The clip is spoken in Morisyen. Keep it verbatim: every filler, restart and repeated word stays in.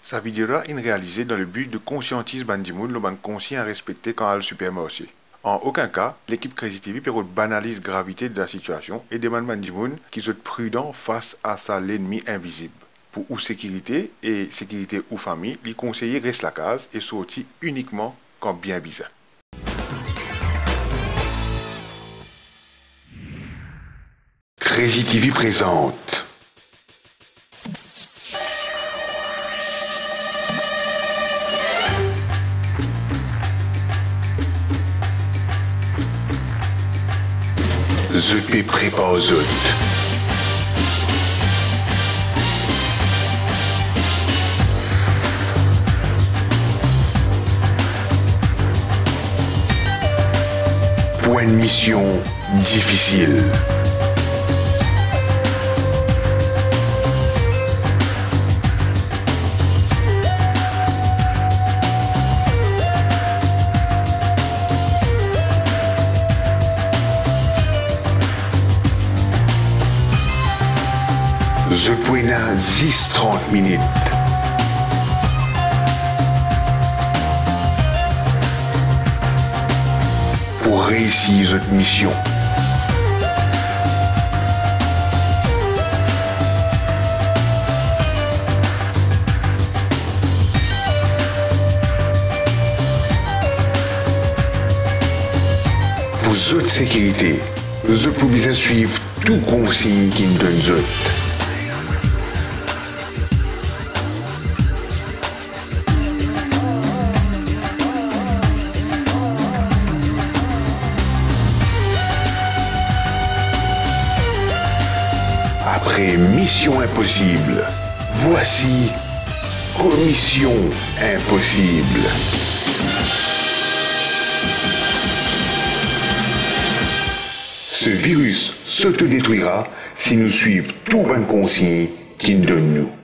Sa video la inn realize dan le bi de konsiantiz bann dimoun lor bann konsign a respekte kan al sipermarse. An okenn ka, lekip Crazy T V pe rod banaliz gravite de la sitiasion e demann bann dimoun ki zot pridan fas a sa lennmi invizib. Pou ou sekirite e sekirite ou fami, li konseye res lakaz e sorti inikman kan bien bizin. Crazy T V prezant Zot pe prepar zot pou enn mision difisil. Zot pou ena zis trant minit pou reisi zot mision. Pou zot sekirite, zot pou bizin swiv tou konsign ki'nn donn zot. Apre Mision Inposib, vwasi Komision Inposib. Ce virus s'autodétruira si nou swiv tou bann konsign ki'nn donn nou.